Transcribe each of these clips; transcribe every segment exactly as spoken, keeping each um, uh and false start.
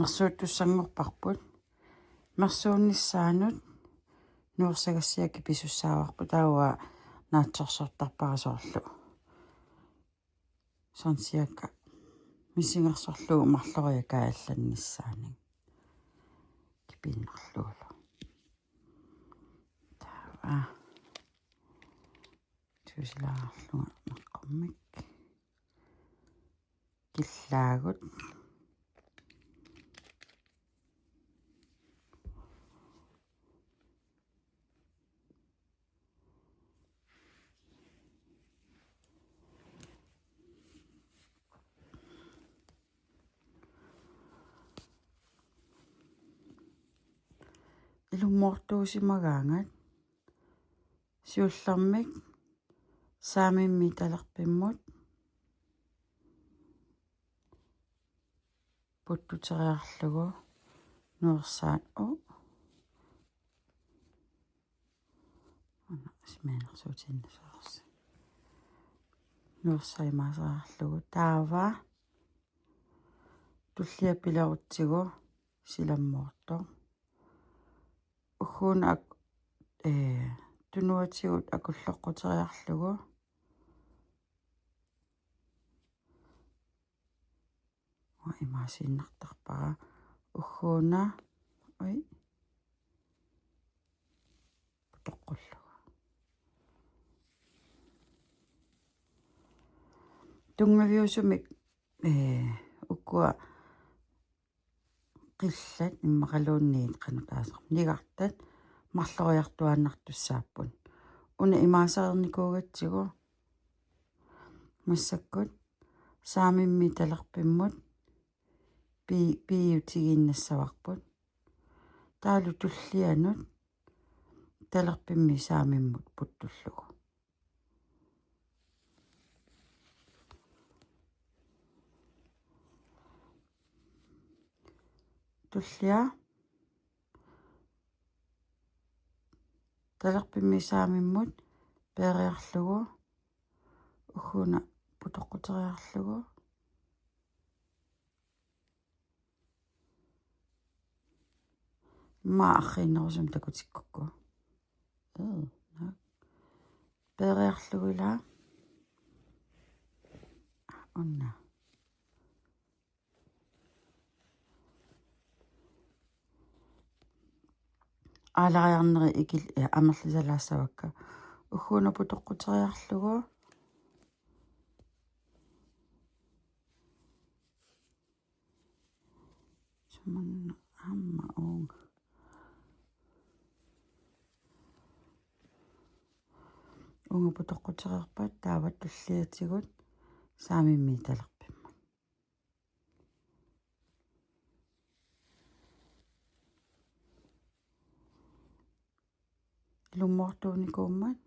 Mersuuttussanngorparput. Mersuunnissaanut nuersagassiaq kipisussaavarput, taava naatsorsortarpara soorlu sansiakka missingersorlugu marloriakai allannissaannik kipiinnarlugulu. Taava tusilaarlunga meqqormik killaagut. Ilummoortuusimagaangat siullermik saamimmi talerpimmut puttuteriarlugu nuersaat u-, una simanersuutinnasoorsi. Nuersaat imaaseriarlugu taava tullia pilerutsigu silammoortoq. Ugguuna ak-, ee, tunuatigut akulloqquteriarlugu. Uanga imaasiinnartarpara. Ugguuna, ui, putoqqullugu. Tunngaviusumik, ee, ukua qillat immaqaluunniit qanoq taasaq nigartat marloriartuaannartussaapput. Una imaasereernikuugatsigu massakkut saamimmi talerpimmut pi-, piiutigiinnassavarput. Taavalu tullianut talerpimmi saamimmut puttullugu. Tullia talerpimmi saamimmut peeriarlugu, ugguuna putoqquteriarlugu. Immaqa arriinnerusumik takutikkukku. Ee, naak. Peeriarlugu ila. Una. Aalariarneri ikil-, ee, amerlisalaassavakka. Ugguuna putoqquteriarlugu. Sumun aamma uunga. Uunga putoqqutereerpat taava tulliatigut saamimmi talerpimmut. Ilummoortuunikuummat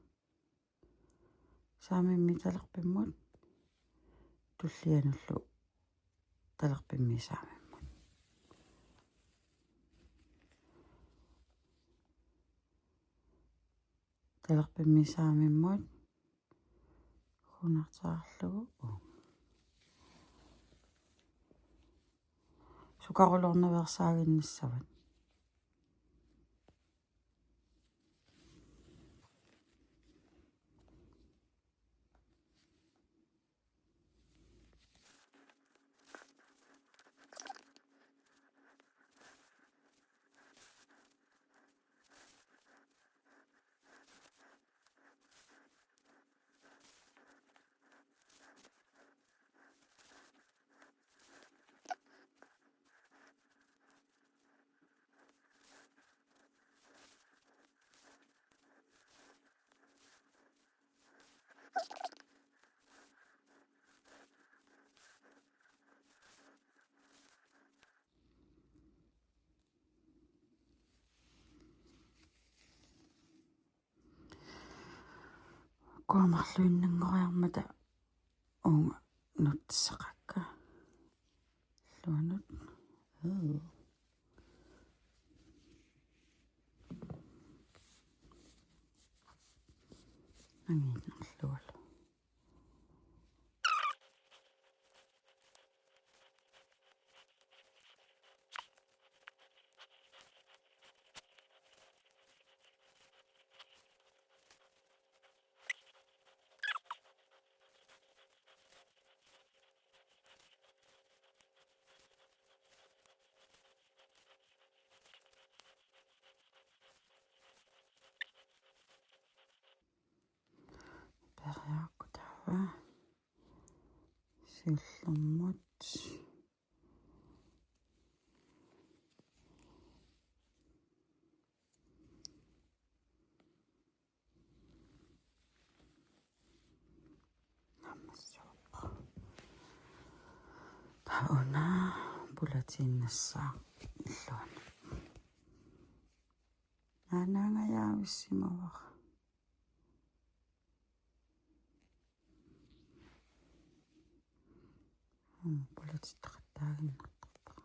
saamimmi talerpimmut, tullianullu talerpimmi saamimmut. Talerpimmi saamimmut uunartaarlugu. Sukaruloornaveersaaginnassavat. Kuamarluinnanngoriarmata uunga nutsisaqakka. Illuanut. Ee. Angiinnarlualu. Siullermut. Taava una pulatiinnassaaq illuanut. Aanaangajaavissimavara. Mm, pulatittaqattaaginnartarpara.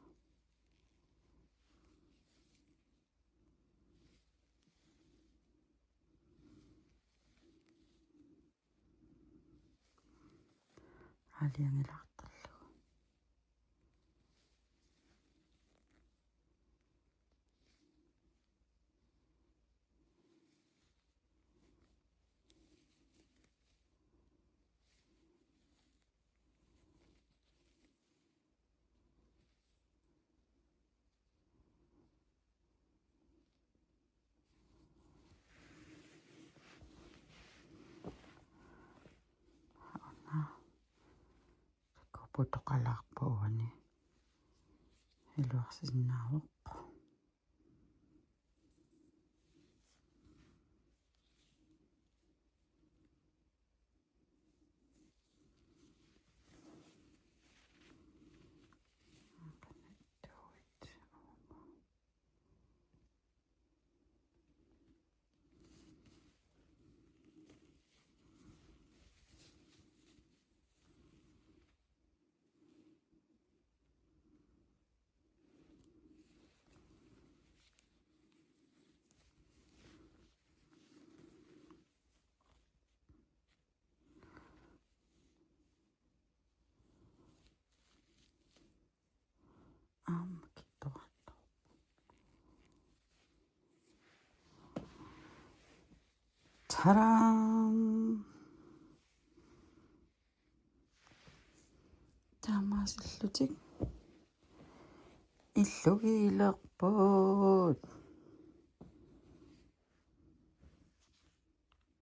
Aalajangilaartarlugu. Una. Takuuk putoqalaarpoq uani. Iluarsisinnaavoq. Aamma kittuartoq. Tadam! Taamaasillutik illugiilerput.